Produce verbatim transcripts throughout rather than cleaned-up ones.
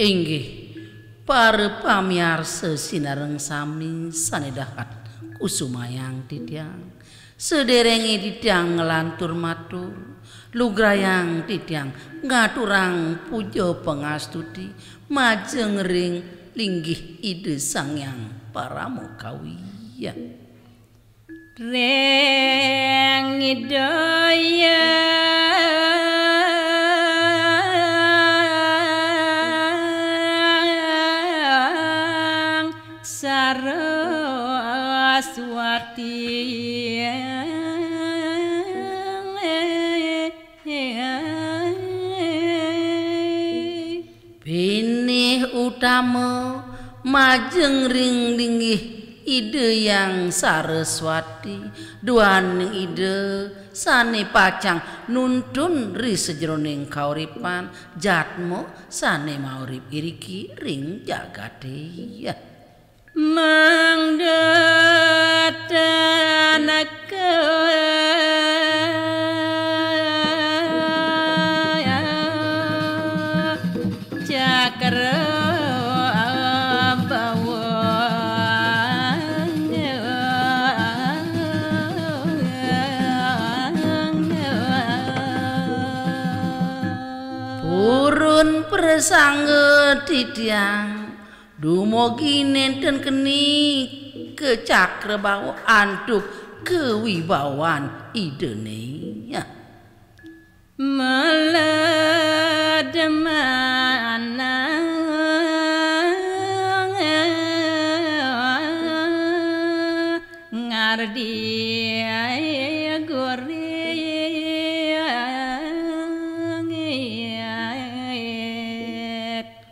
Inggih, para pamiarsa sinareng sami sane dahat kusumayang titiang. Sederenge titiang nglantur matur, lugrayang titiang ngaturang puja pangastuti majeng ring linggih Ida Sang Hyang Parama Kawi. Ring Ida Hyang Saraswati. Pinih utama majeng ring linggih Ida Hyang Saraswati, duaning Ida sane pacang nuntun ri sajeroning kauripan jatma sane maurip iriki ring jagate. Mangda tanaka cakra bawang. Purun prasangga titiang dumugi nenten keni ka cakrabawa antuk kawibawan Idane. Meledemanang ngardi guring.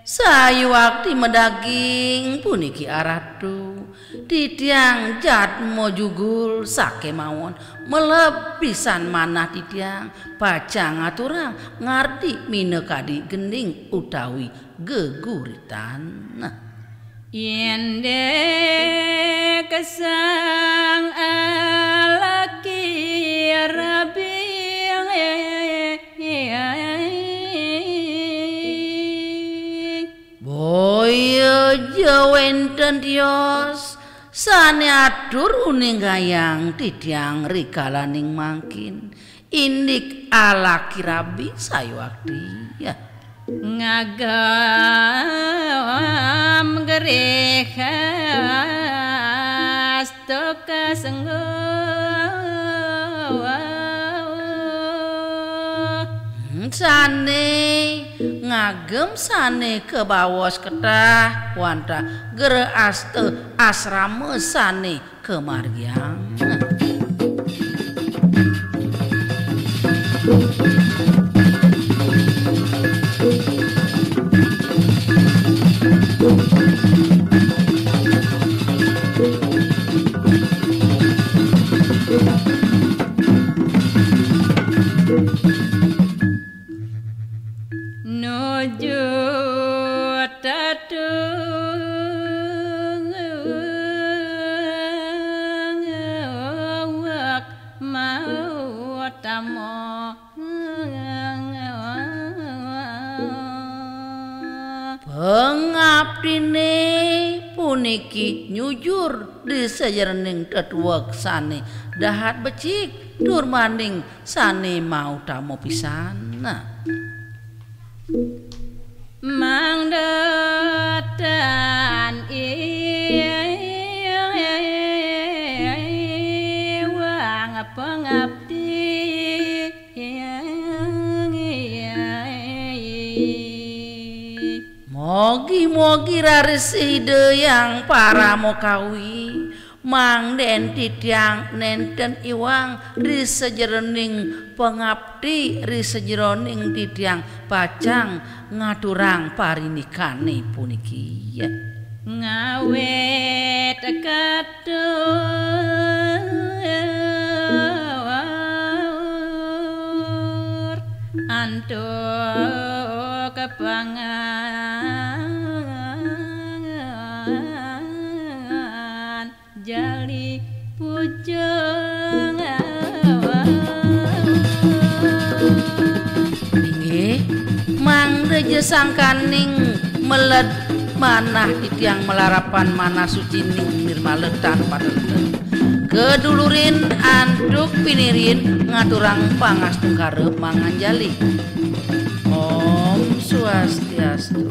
Sayuakti madaging puniki aratu, titiang jatma jugul sakemawon, meleb pisan manah titiang pacang ngaturang ngardi minakadi gending utawi geguritan. Indik Sang Alaki Rabi. Boya ja wenten tios sane atur uninggayang titiang rikalaning mangkin, indik Alaki Rabi sayuakti. Ngagem gerih astoka senggo. Sane ngagem sane kabaos ketah wantah gereh asta asrama sane kamargiang. Nuju tatung wak mau tamo. Pangaptine puniki nyujur di sajeroning tetuek sane dahat becik tur maning sane mautama pisan. Mangda tan iwang pangapti. Mogi-mogi raris Ida Hyang Parama Kawi mangda titiang nenten iwang ri sajeroning pangapti, ri sajeroning titiang pacang ngaturang parindikan puniki. Ngawit katur antuk pangan jali puja. Jesangkaning meled manah titiang malarapan manah sucining nirmala tan padeleten. Kedulurin antuk pinirin ngaturang pangastungkara manganjali. Om Swastiastu.